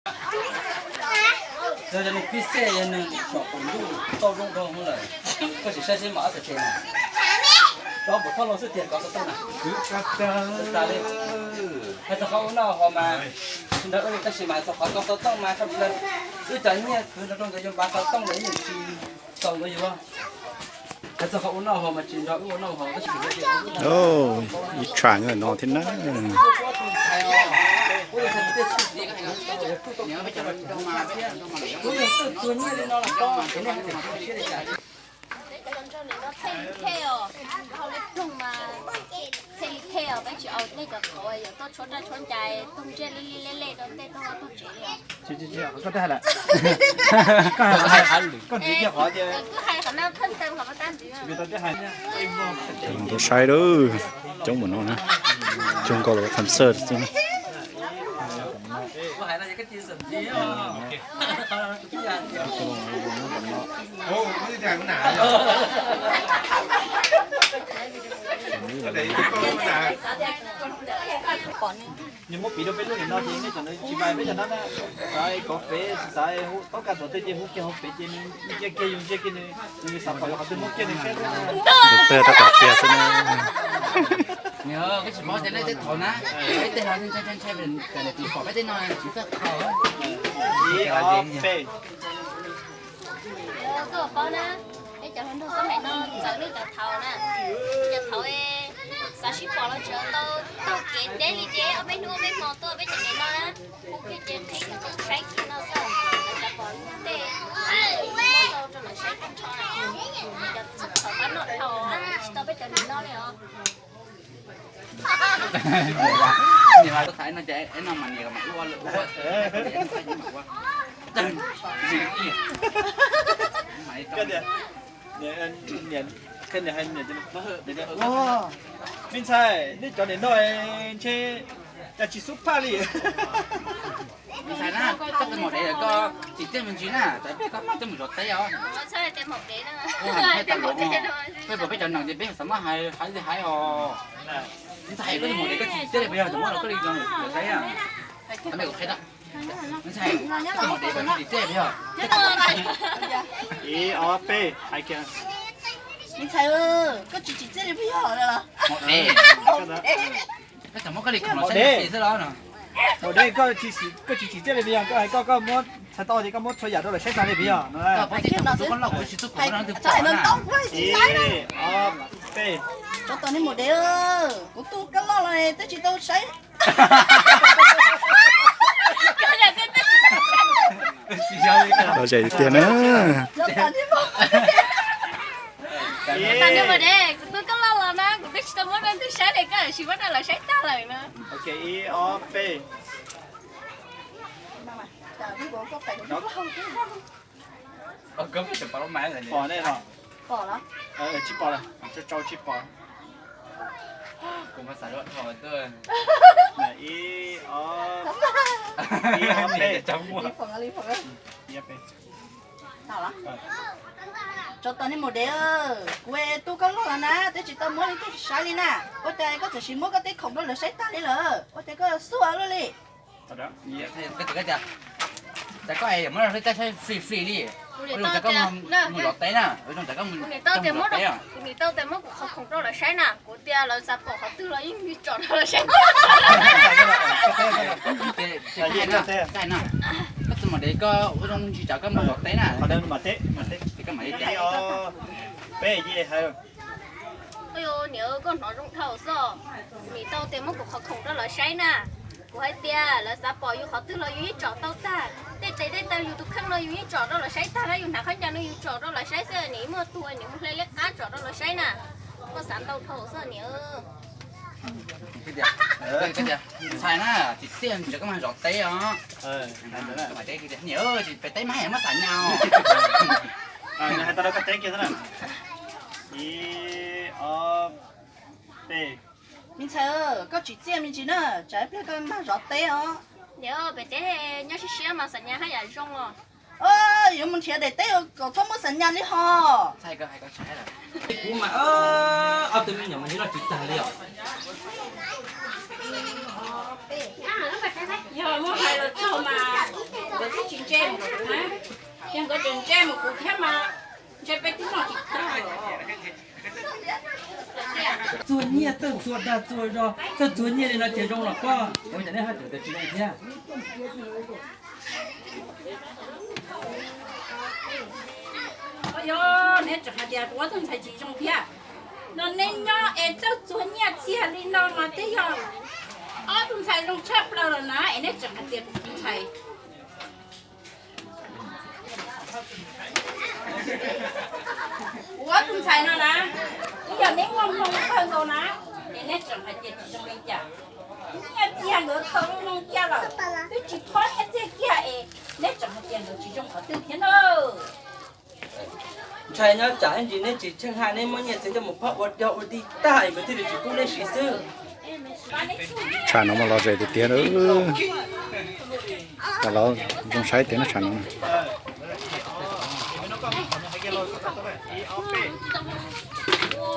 Yog nws pib xej yog nws tsom qaum ntuj tau zoo rau hauv lawm, koj tsis saib seb mas ob txhais tes na. Rau puas thoj loo xwb tiag kov xov tooj na. Hais txog qhov ua noj haus mas tsis nrog wb li tab sis mas hais txog qhov kov xov tooj mas tshaj plaws wb cov nyiaj khwv nrog rau nkawd yuav npav xov tooj ntawd yeej tsis txaus nkawd yuav. Hais txog qhov ua noj haus mas tsis nrog wb ua noj haus tab sis ib tsam no thiab na. Koj ntxiv kiag qhov tias tau saib lawm, coob npaum no na, coob nkaus los tham xaj xwb na. Nws muab piv rau peb lub nim no ces nej cov ntawd tsis vais peb cov no na. Xav kov fev, xav hu toob kas tom tej ces hu kiag hauv fev ces nws ntsia kiag yus ntsia kiag nws, nws xav pom yus qhov twg muab kiag nws thiab. Tus twg tab tom qhia xwb na. Nws koj tsis paub tias nej tej thaum na, peb tej no ntshai ntshai ntshai, pom peb tej no tsis txawj qhia. Ib ob peb. Koj paub na, peb cov hluas nraug xab maim no txawv nej cov thaum na. Cov thaum xav sib pom los tseem tau taug kev deb li deb ob peb hnub ob peb hmo tuaj peb cov niam no na. Hu kiag ces qhib kiag saib kiag no xwb, lawv xav pom tej tau rau lawv saib tag nrho na. Cov thaum qab noj dhau tsis tau peb cov niam no li os. Niam mas tau tham no ces no mas niam mas ua ua ua. Me ntxhais, nej cov niam no ntshe cas tsis xub phaj li. Me ntxhais na, koj tus maum dev koj tsis txiaj me ntsis na, txawm peb koj pab coj mus zov teb os. Peb puas peb cov neeg ces peb xav muab hais hais li hais os. Me ntxhais, koj tus maum dev koj tsis txiaj li puas yog, txawm muab los koj li zov teb na. Tau me kuv qhia tau. Me ntxhais, koj tus maum dev koj tsis txiaj li puas yog? Ib ob peb hais kiag. Me ntxhais, koj tsis tsis txiaj li puas yog? Maum dev. Koj tseem muab koj li khoom los saib xwb los no. Maum dev, koj tsis tsis txiaj li puas yog? Koj hais koj koj muab txhais tau ces koj muab txhua yam rau lawv saib tag li puas yog? Koj paub txij thaum kuv tub koj loj kuv tsis txawj khoom no twb pom na. Ib ob peb. Tsov tom nej maum dev, kuv tub koj loj los twb tsis tau saib. Los zem tiag na. Kuv tub koj loj los na kuv twb tsis tau muab rau ntug saib li, koj sim muab rau lawv saib tag lawm na. Ib ob peb. Pom nej los? Tsis pom lawm, tsis pom. Kuv mas xav lub dhau tuaj. Ib ob, ib ob peb. Tsov tom nej maum dev, kuv tub koj loj los na twb tsis tau muab rau ntug saib li na, ua cas koj txawm sim muab koj tej khoom rau lawv saib tag li lawm, ua cas koj xub ua luaj li. Cas koj muab rau saib free free li, ua zoo cas koj mus zov teb na, ua zoo cas koj mus zov teb. Kuv nim tau tias muab kuv qhov khoom rau lawv saib na, kuv tias lawv xav pom qhov twg los yeej tsom rau lawv saib. Koj tus maum dev koj ua zoo ntsis tsam koj mus zov teb na. Peb, niam, koj hnov zoo dhau xwb. Kuv nim tau tias muab kuv qhov khoom rau lawv saib na. Kuv hais tias lawv xav pom yus qhov twg los yus yeej tsom tau tag. Tej tes tej taw yus tus kheej no yus yeej tsom rau lawv saib tag na, yus hnav khaub ncaws no yus tsom rau lawv saib xwb, nim muaj tug nim mus hle liab qab tsom rau lawv saib na. Koj xav ntau dhau xwb niam. Ntxhais na, tsis txiaj ntshe koj mas zov teb os. Niam, tsis pem teb mas muab xam nyas os. Hais tau rau koj teb kiag xwb na. Ib ob peb. Me ntxhais, koj tsis txiaj me ntsis na, tsam ib pliag koj mag zov teb os. Niam, pem teb nyob siab siab mas xam nyas haj yam zoo os. Yuav mus nrhiav daim teb kom txhob muab xam nyas li ho. Kuv mas ob tug me nyuam mas nyob tsis tag li os. Yog muaj hais los txog mas nkawd twb tsis ntse mus kuv na. Yog nkawd tseem ntse mus kuv thiab mas ntshe peb twb noj tsis tag. Txuag nyiaj txawj txuag dag txuag zog, txawj txuag nyiaj li no ces zoo los koj, ua cas neb haj tseem tias tsis zoo thiab? Yog neb tseem hais tias kuv ob tug ntxhais tsis zoo thiab. No neb nyob es txawj txuag nyiaj txiag li no mas twb yog ob tug ntxhais zoo tshaj plaws los na es neb tseem hais tias kuv tus ntxhais Kuv ob tug ntxhais no na, twb yog neb muaj hmoo kawg nkaus na, es neb tseem hais tias tsis zoo li cas. Nyiaj txiag nkawd khaws zoo zoo kiag lawm, twb tsis phob nyiaj txiag kiag es neb tseem hais tias nkawd tsis zoo qhov twg thiab na. Ntshai nyob tsam ib ntsis neb tsis tsheej haj neb muab nyiaj txiag coj mus phob ua dog ua dig tag es nkawd thiaj li tsis pub neb siv xwb. Tsham no mas los ze tiag tiag na. Los zoo saib tiag na tsham no.